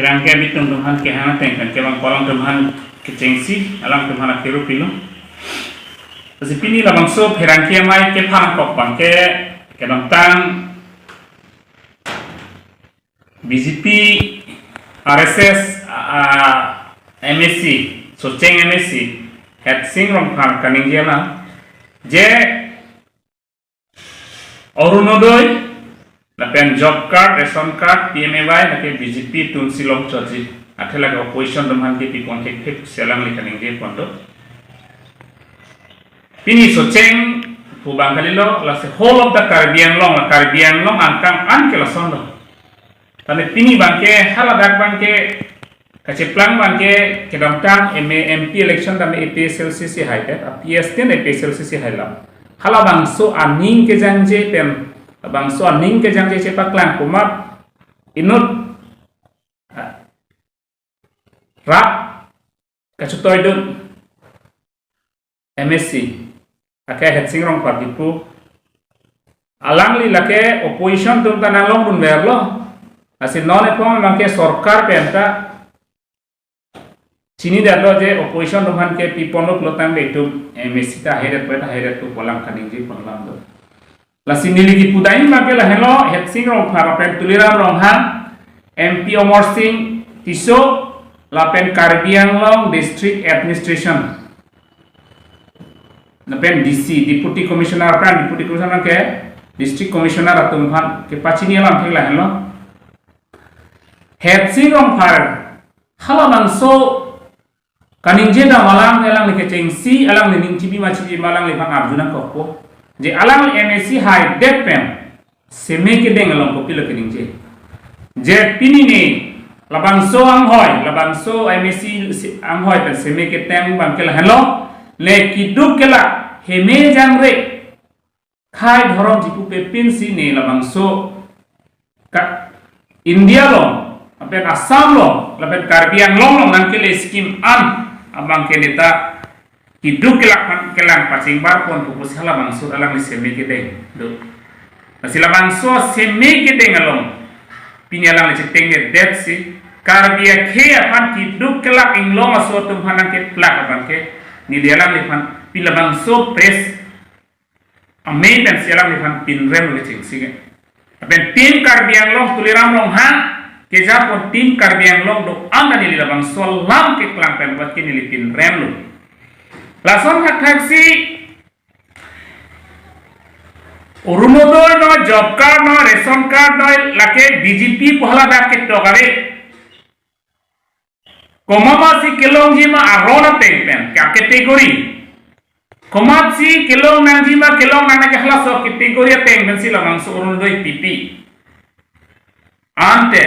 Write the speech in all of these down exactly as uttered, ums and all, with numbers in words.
Pherangke abitung atum aphan kehang ateng pen kevang alam atum aphan kechengsi, alangtum aphan akiru pilo. Lasi pini labangso pherangke amei kephan kok abangke kedamtang B J P, R S S, ah, M A C, Socheng M A C, Hetsing Rongphar kaningje alam, je Orunodoi, lapen job card, ration card, P M A Y, lake B J P atum si longchotji. Athe lake opposition atum aphan kepipon thekthek pusi alangli kaningje pon do. Pini Socheng pu abang kalilo, lasi whole of the Karbi Anglong, la Karbi Anglong angkang an ke lason do. Tame pini abangke, haladak abangke, kacheplang abangke, kedamtang M A, M P election tame A P H L C si haidet, A P S tin A P H L C si hailam. Halabangso aning kejangje pen, labangso aning kejangje chepaklang komat inut, ah, rap kachetoidun M A C, ake Hetsing Rongphar kipu. Alangli lake opposition atum ta nanglongdunverlo. Lasi non ephong abangke sorkar pen ta chinidetlo je opposition atum aphan kepipon lo pulo tangte itum M A C ta haidet pu ta haidet pu pu alam kaningje pon alam do. Lasi neli kipu dai abangke lahenlo, Hetsing Rongphar lapen Tuliram Ronghang, M P Amar Sing Tisso, lapen Karbi Anglong District Administration, lapen D C, Deputy Commissioner apran, Deputy Commissioner ke District Commissioner atum aphan kepachini alamthe lahenlo. Hetsing Rongphar halabangso kaningje dam alam alangli kechengsi, alangli ning chibi ma chibi ma alangliphan arju nangkokpo. Je alangli M A C haidet pen seme kedeng along kopilo keningje. Je pini ne labangso anghoi, labangso M A C si anghoi pen seme keteng abangke lahenlo, le keduk kelak, heme jangre, khei dhorom chipupepin si ne labangso ka India along, lapen Assam along, lapen Karbi Anglong along nangkele scheme an abangke neta keduk kelak aphan kelang pachingbar pon pu pusi halabangso alangli seme kedeng do. Lasi labangso seme kedeng along pini alangli chetengdetsi Karbi akhei aphan keduk kelak inglong aso atum aphan nangkeplak abangke neli alangliphan pini labangso press amei pensi alangliphan pinrem lo kechengsi ke. Lapen Team Karbi Anglong Tuliram Ronghang kejapon Team Karbi Anglong do-an ta neli labangso alam keklang pen vat ke neli pinrem lo. Lason thakthak si Orunodoi no, job card no, ration card no, lake B J P pu haladak ketok ave. Komat si kelongji ma aron ateng pen, ka category. Komat si kelong nangji ma kelong nang nangji halaso category ateng pensi labangso Orunodoi pipe. Ante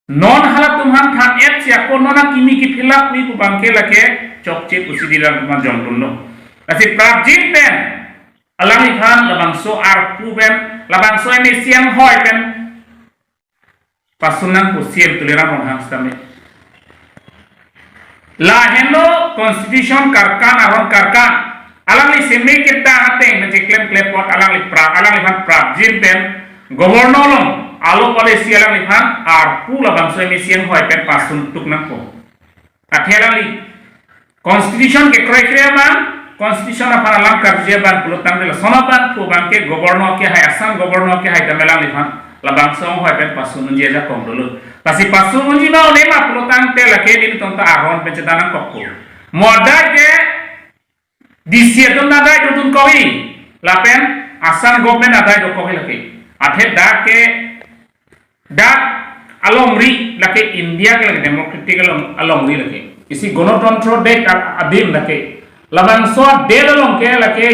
non halatum aphan than-et si ako non akimi ke-fill up mi pu abangke lake chokche pusi dilang manjong dunlo. Lasi prapjin pen alangliphan labangso arpu pen, labangso M A C anghoi pen pasun nangpo C M Tuliram Ronghang sitame. Lahenlo constitution karkan, aron karkan. Alangli seme ketang ateng pen cheklem klepot alangli pra, alangliphan prapjin pen governor along alo policy alangliphan arpu labangso M A C anghoi pen pasun tuk nangpo. Athe alangli constitution kekroi kre abang, constitution aphan alam karju abang pulo tangte lason abang pu abangke governor kehai, Assam governor kehai tame alangliphan labangso anghoi pen pasun unji ajakong dolo. Lasi pasun unji ma un-e ma pulo tangte lake nelitum ta aron pen chedan nangkokpo. Mo adai ke D C atum adai dodun kok-i, lapen Assam government adai dokok-i lake. Athe dak ke, dak alongri lake, India ke lake democratic along, alongri lake. Isi Ganatantro dej a-, adim lake. Labangso dej along ke lake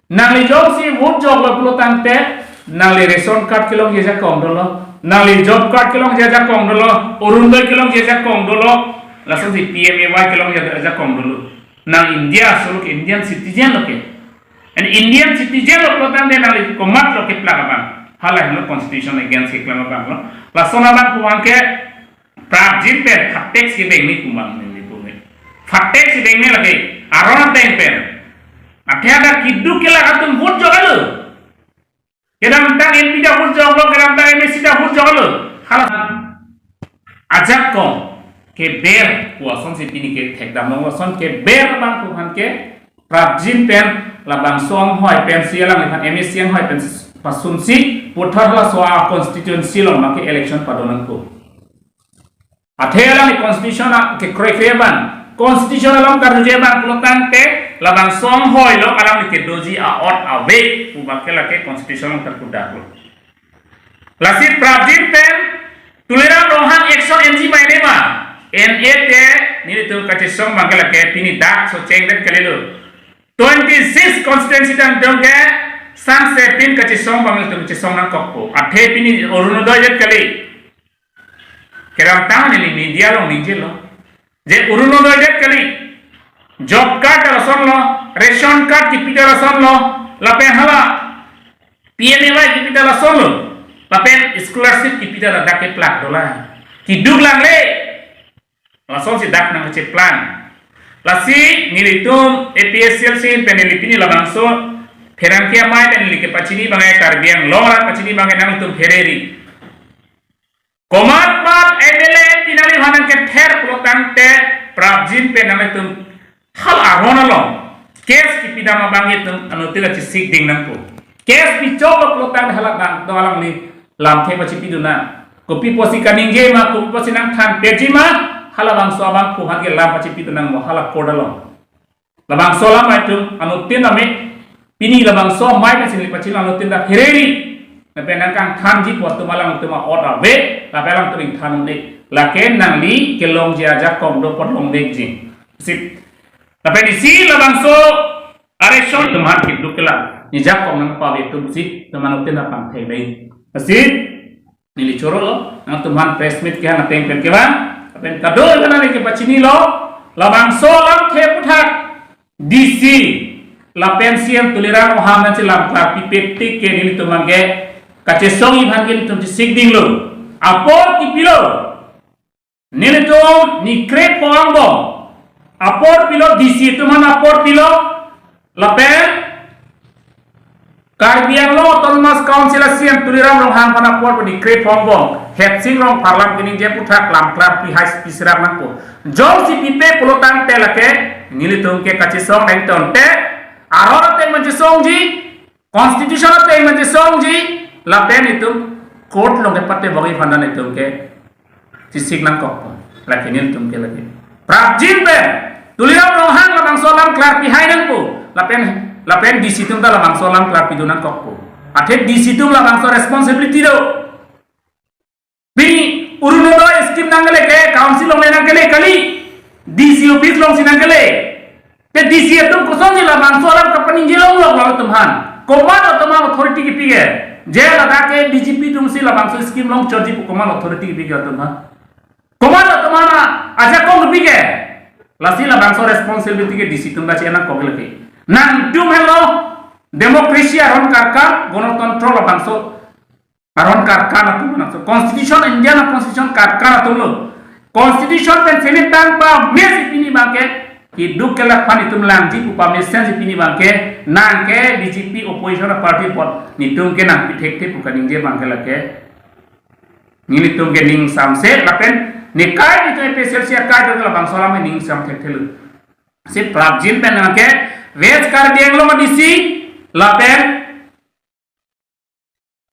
nangli jongsi vote joklo pulo tangte nangli ration card kelongji ajakong dolo, nangli job card kelongji ajakong dolo, Orunodoi kelongji ajakong dolo, lasonsi P M A Y kelongji ajakong dolo. Nang India aso lo ke, Indian citizen lo ke. And Indian citizen lo pulo tangte nangli komat lo keplak abang? Hala henlo constitution against keklem abang lo. Lason abang pu abangke prapjin pen phatek si dengni pu abang neli pu me. Phatek si dengni lake. Aron ateng pen. Athe ada keduk kelak atum vote joklo. Kedamtang M P ta vote joklo, kedamtang M A C ta vote joklo. Hala. ajakong keber pu asonsi pini kethekdam long, ason keber abangphu aphan ke prapjin pen labangso anghoi pensi alangliphan M A C anghoi pensi pasunsi puthot halaso a constituency along abangke election padonangpo. Athe alangli constitution a kekroikre abang, constitution along karjuje abang pulo tangte labangso anghoi lo alangli kedoji a-ot ave pu abangke lake constitution along terkudak lo. Lasi prapjin pen Tuliram Ronghang action enji mai ne ma? En-e te nelitum kachesong abangke lake pini dak so chengdet kalilo. Twenty-six constituency tangdong ke sangse pin kachesong abang nelitum chesong nangkokpo. Athe pini Orunodoi det kali. Kedamtang neli media along ningjelo. Je Orunodoi det kali. Job card ta lason lo, ration card kipi ta lason lo, lapen hala P M A Y kipi ta lason lo, lapen scholarship kipi ta ladak keplak dolang. Kiduk langle. Lasonsi dak nangkacheplang. Lasi nelitum A P H L C pen neli pini labangso pherangke amei pen neli kepachini abangke, Karbi Anglong arat pachini abangke nangtum phereri. Komat mat M L A M P nangliphan nangkether pulo tangte prapjin pen nangtum hal aron along case kipidam abang itum anuttin ta chesik ding nangpo. Case pichok lo pulo tangte hala bang do alangli lamthe pachipidun nang. Kopi pusi kaningje ma, kopi pusi nangthan peji ma, halabangso abangphu aphan ke lam pachipidun nangpo hala court along. Labangso alam itum anuttin tame pini labangso amei pensi neli pachini anuttin ta phereri. Lapen nangkangthanji pu atum alangtum a-ot ave, lapen alangtum ingthan un-e. Lake nangli kelongji ajakong do apot longdetji. Sip. Lapen isi labangso areson atum aphan kiduk kelang. Ne jakong nangpave atum si, atum anuttin ta pangthek dei. Lasi neli choro lo, nangtum aphan press meet kehang ateng pen kevang, lapen kadokave neli kepachinilo, labangso lamthe aputhak D C lapen C M Tuliram Ronghang nangchelam klarpipe tik ke nelitum abangke kachesongji aphan ke nelitum chesik dinglo. Apor kipilo. Nelitum ni krepho angbong apor pilo, D C atum aphan apor pilo, lapen Karbi Anglong Autonomous Council a C M Tuliram Ronghang aphan apor pu ni krepho angbong, Hetsing Rongphar lam keningje aputhak lam klarpi hai pi serak nangpo. Jongsi pipe pulo tangte lake nelitum ke kachesong nangtangte, aron ateng nangchesongji, constitution ateng nangchesongji, lapen itum court along kepatebokji aphan ta itum ke chesik nangkokpo. Lake nelitum ke lake prapjin pen Tuliram Ronghang labangso alam klarpi hai nangpo. Lapen, lapen D C atum ta labangso alam klarpidun nangkokpo. Athe D C atum labangso responsibility do. Pini Orunodoi scheme nangkele ke council along le nangkele kali, D C office alongsi nangkele. Te D C atum kosonsi labangso alam kapaningje longlok lo atum aphan? Komat atum aphan authority kipi ke? Je ladak ke B J P atumsi labangso scheme longchotji pu komat authority kipi ke atum aphan? Komat atum aphan ajakong kipi ke? Lasi labangso responsibility ke D C atum ta chenangkok lake. Nangtum helo democracy aron karkan, gonotontro labangso aron karkan atum nangso. Constitution, Indian constitution karkan atum lo. Constitution pen sini tang pamesi pini abangke kiduk kelak aphan itum langji pu pamesensi pini abangke nangke B J P opposition party apot nelitum ke nangpi thekthe pu kaningje abangke lake. Nelitum ke ning samse lapen nekai nelitum A P H L C akai do labangso alam ning sam thekthelo. Si prapjin pen nangke West Karbi Anglong a D C lapen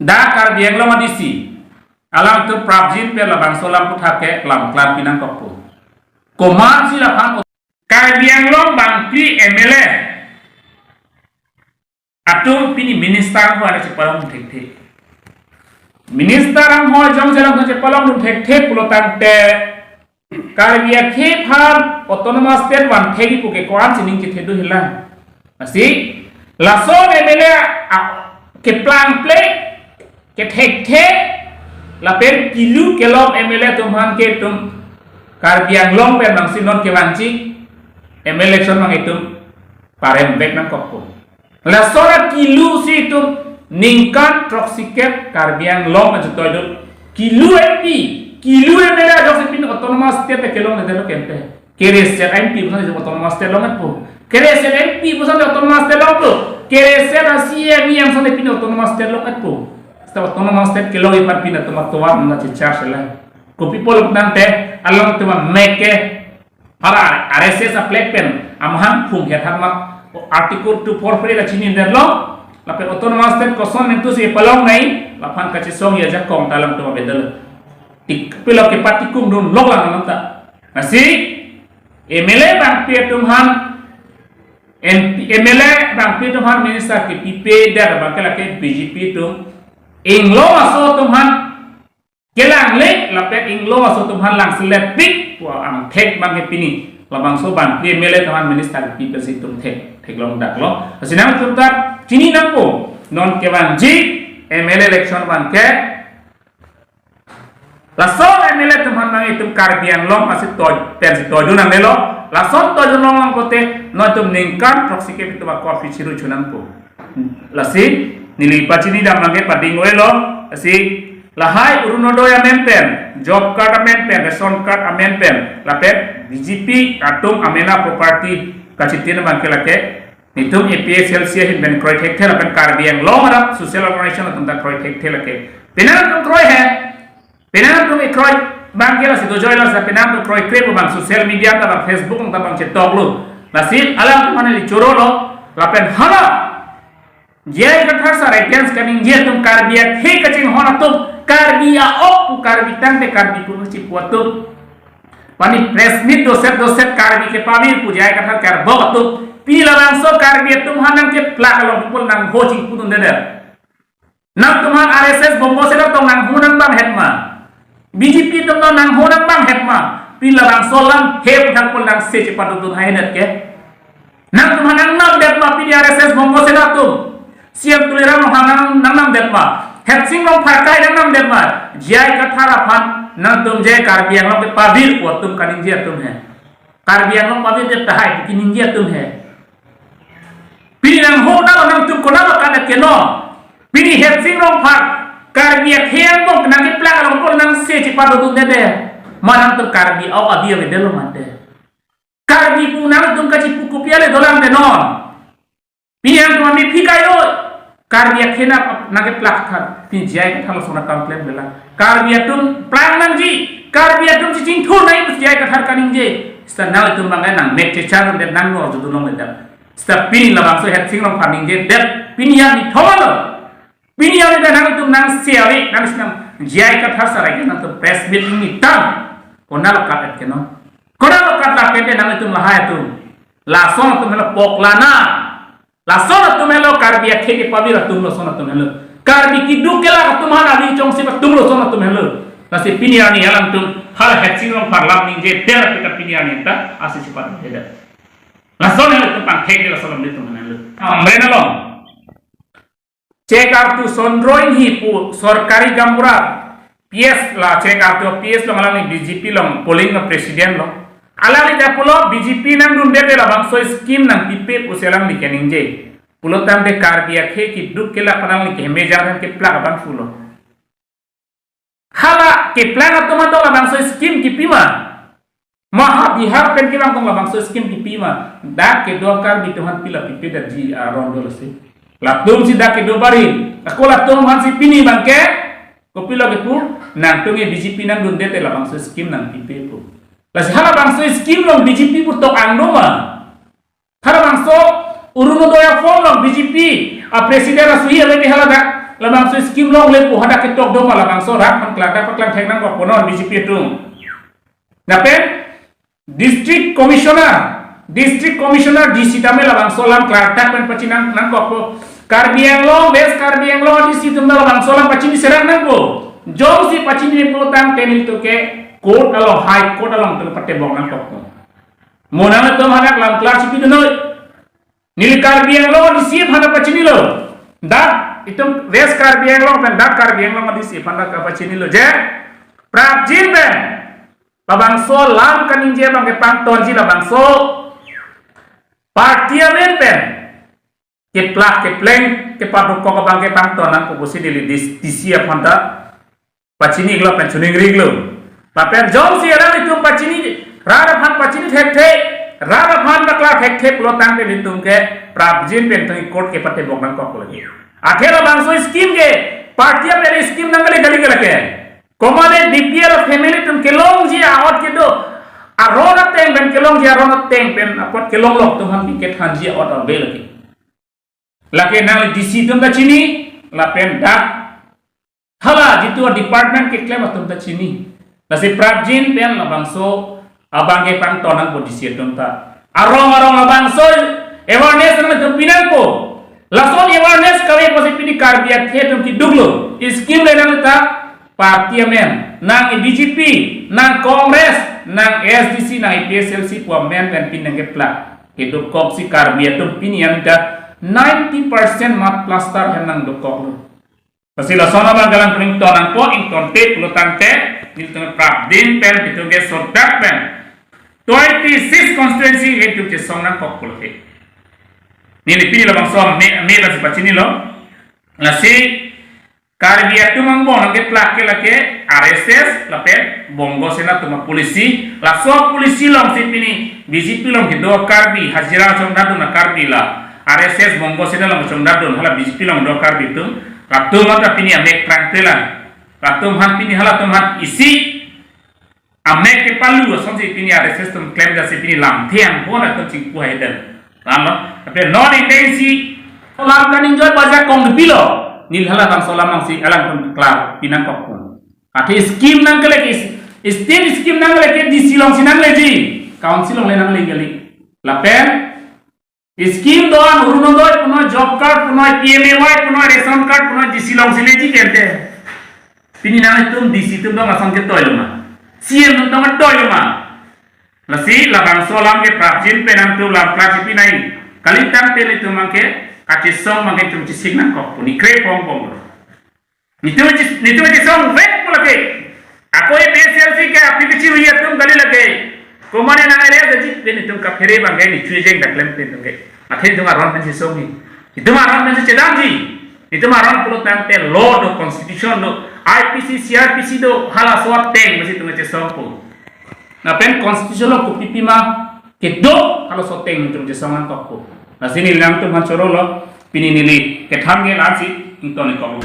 dak Karbi Anglong a D C alangtum prapjin pen labangso alam aputhak ke lam klarpi nangkokpo. Komatsi laphan Karbi Anglong bangphli M L A atum pini minister anghoi chepalongdun thekthe. Minister anghoi jongsi alangtum chepalongdun thekthe pulo tangte Karbi akhei aphan autonomous state vanthekji pu ke ko-ansi ning kethedu hilang. Lasi lason M L A a, keplangple, kethekthe, lapen kilu kelong M L A atum aphan ke itum Karbi Anglong pen bangsi non kevangji M L A election abang itum paremvek nangkokpo. Lason akilusi itum ningkan throksi kep Karbi Anglong ajutoi do. Kilu M P, kilu M L A ajoksi pini autonomous state ta kelongledetlo kente. Kere set M P puson itum autonomous state longetpo. Kere set M P puson autonomous state longpo. Kere set a C E M, E M puson pini autonomous state longetpo. Seta autonomous state kelongji aphan pini atum atovar nangchechar sela. Kopi pulo tangte alangtum amek ke para R S S a flag pen amahang phung het hat mat Article two four three la chinidetlo, lapen autonomous state koson mentu si palong nai, laphan kachesong ajakong ta alangtum abedel. Tik pilo ke patikum dun lok lang ta. Lasi M L A bangpi atum aphan, M P, M L A bangpi atum aphan minister kepipe, dar abang ke lake B J P atum, inglong aso atum aphan kelangle, lapen inglong aso atum aphan langselet pik pu angthek abang ke pini labangso bangpi M L A atum aphan minister kepipe si itum thek, theklong daklo. Lasi nangtum ta chini nangpo, non kevangji M L A election abang ke lason M L A atum aphan nang itum Karbi Anglong asi toi, pensi toidun nangnelo. Lason toidun longlong pulote non itum ningkan throksi ke itum akor phi chiru chu nangpo. Lasi neli pachini dam abang ke pading oilo. Lasi lahai Orunodoi amen pen, job card amen pen, ration card amen pen, lapen B J P atum amen a property kachitin abang ke lake itum A P H L C ahin pen kroi thekthe, lapen Karbi Anglong arat social organization atum ta kroi thekthe lake. Penang atum kroi he, penang atum ikroi abang ke lasi dojoilo, sa penang atum kroikre pu abang social media ta abang, Facebook ta abang chetoklo. Lasi alangtum aphan neli chorolo, lapen hala J I Kathar sir against kaningje atum, Karbi akhei kachinghon atum, Karbi a-ok pu, Karbi tangte Karbi pu chipu atum, pani press meet doset doset Karbi kepavir pu J I Kathar karbok atum, pini labangso Karbi atum aphan nangkeplak along pul nangho chingpu dundedet. Nangtum aphan R S S Bongo Sena atum nangho nangbang het ma? B J P atum nangho nangbang het ma? Pini labangso alam he puthak pul nangse chepadodun hai det ke. Nangtum aphan nangnamdet ma pini R S S Bongo Sena atum? C M Tuliram Ronghang nang, nangnamdet ma? Hetsing Rongphar akai nangnamdet ma? J I Kathar aphan nangtum je Karbi Anglong kepavir pu atum kaningje atum he. Karbi Anglong pavir det tahai pu kaningje atum he. Pini nangho nang nangtum konat akan keno. Pini Hetsing Rongphar Karbi akhei angbong nangkeplak along pul nangse chepadodundedet. Ma nangtum Karbi a-ok abi avedetlo mate. Karbi pu nangtum kachipu kopi ale dolang te non. Pini nangtum ami phikailo. Karbi akhei nangkeplak tha. Pini J I Kathar lason akam klemdetlang. Karbi atum plang nangji, Karbi atum chichingthur nangji pu J I Kathar kaningje. Seta nangtum abang nangmek chechar det, nang nor judulong det. Seta pini labangso Hetsing Rongphar ningjedet, pini ya mi thomalo. Pini ya mi nangtum nangse ave, nang sinang J I Kathar sir against nangtum press meet ni tang. Konat lo kat et keno? Konat lo kat la kente nangtum lahai atum? Lason atum helo poklana. Lason atum helo Karbi akhei kepavir atum, lason atum helo. Karbi keduk kelak atum aphan avi chongsi atum lason atum helo. Lasi pini arni alangtum hala Hetsing Rongphar alam ningjedet, kita pini arni ta asi chepadundedet. Lason helo atum pangthek de, lason alam atum helo. Amren along Chekartu Sondro Inghi pu sorkari gaonbura P S, la Chekartu P S along alangli B J P along polling along president lo. Alangli ta pulo B J P nangdundet te labangso scheme nangpipe pusi alangli keningje. Pulo tangte Karbi akhei keduk kelak aphan alangli keheme jang keplak abang pulo. Hala keplang atum atum labangso scheme kipi ma? Maha Bihar pen kevang atum labangso scheme kipi ma? Dak kedo Karbi atum aphan pila pipedet ji aron dolo si. Latum si dak kedo bari. Ako latum aphan si pini abang ke kopilo kepu, nangtum e B J P nangdundet te labangso scheme nangpipe pu. Lasi halabangso scheme along B J P pu tok angno ma? Halabangso Orunodoi a-form along B J P a-president asuhi ave di hala dak labangso scheme longle pu hadak ketok do ma? Labangso rat aphan klardak paklang thek nangkokpo non B J P atum. Lapen district commissioner, district commissioner, D C tame labangso alam klardak pen pachini nang, nangkokpo. Karbi Anglong, West Karbi Anglong D C atum labangso alam pachini serak nangpo. Jongsi pachini pulo tangte nelitum ke court along, High Court along tum patebok nangkokpo. Mo nangtum hadak lam klar chipidun noi. Neli Karbi Anglong D C aphan pachinilo. Dak itum West Karbi Anglong pen dak Karbi Anglong D C aphan pachinilo je, prapjin pen labangso alam kaningje abang kepangtonji, labangso party amen pen keplak kepleng kepadokok abang kepangton nangpo pusi neli D C aphan ta pachini iklo pen choningri iklo. Lapen jongsi alanglitum pachini, rat aphan pachini thekthe, rat aphan paklar thekthe pulo tangte nelitum ke prapjin pen tang court ke patebok nangkok lagi. Athe labangso scheme ke party amen scheme nang kali kali ke lake. Komatne B P L family atum kelongji a-ot kedo, aron ateng pen kelongji, aron ateng pen apot kelonglok atum aphan kethanji a-ot ave lake. Lake nangli D C atum ta chini, lapen dak hala jitu department keklem atum ta chini. Lasi prapjin pen labangso abang ke pangton nangpo D C atum ta. Arong arong labangso awareness nangtum pinangpo. Lason awareness kave pusi pini Karbi akhei atum keduk lo. Scheme le nang ta party amen, nang B J P, nang Congress, nang A S D C, nang A P H L C pu amen pen pini nangkeplak. Kedokok si Karbi atum pini an ta ninety percent mat plaster hem nangdokok lo. Lasi lason abang galang pring ton nangpo, ingtonte pulo tangte, nelitum prapjin pen, nelitum ke sodak pen twenty-six constituency nelitum chesong nangkok pulote. Neli pini labangso me, me lasi pachinilo. Lasi Karbi atum angbong nangkeplak ke lake R S S lapen Bongo Sena atum apolicy. Laso policy alongsi pini B J P along kedo Karbi hajira chongdadun a-Karbi la R S S Bongo Sena along chongdadun, hala B J P along do Karbi atum, latum anta pini amek prangprelang. Latum aphan pini halatum aphan isi amek kepalu asonsi pini R S S atum klem jasi pini lamthe angbong atum chingpu hai den. Lam lo. Tapi non intensi lam kan enjoy baja kong pilo. Neli halabangso lam nangsi alangtum klar pinangkok pun. Athe scheme nangkele ke, state scheme nangkele ke D C alongsi nangleji, council along le nangle kali. Lapen scheme do-an, Orunodoi punoi, job card punoi, P M A Y punoi, ration card punoi, D C alongsi leji kente. Pini nangtum D C atum dong asong ketoi lo ma? C M atum dong ketoi lo ma? Lasi labangso alam ke prapjin pen nangtum lam klasi pinai. Kalitangte nelitum abang ke kachesong abang ke itum chesik nangkok pun, ni krepong pong lo. Nelitum che, nelitum chesong vek pulo ke. Ako A P H L C ke aphi kechi hui atum kali lake. Komatne nang area gaji pen nelitum kaphere abang ke ni chujeng dak klem pen atum ke. Athe nelitum aron pen chesong ni. Nelitum aron pen chedamji. Nelitum aron pulo tangte law do, constitution do, I P C, C R P C do, halaso ateng masi nelitum chesong pun. Lapen constitution along kopi pi ma kedo, halaso ateng nelitum chesong nangkok pun. Lasi neli nangtum aphan choro lo, pini neli kethan ke lasi ington ikok.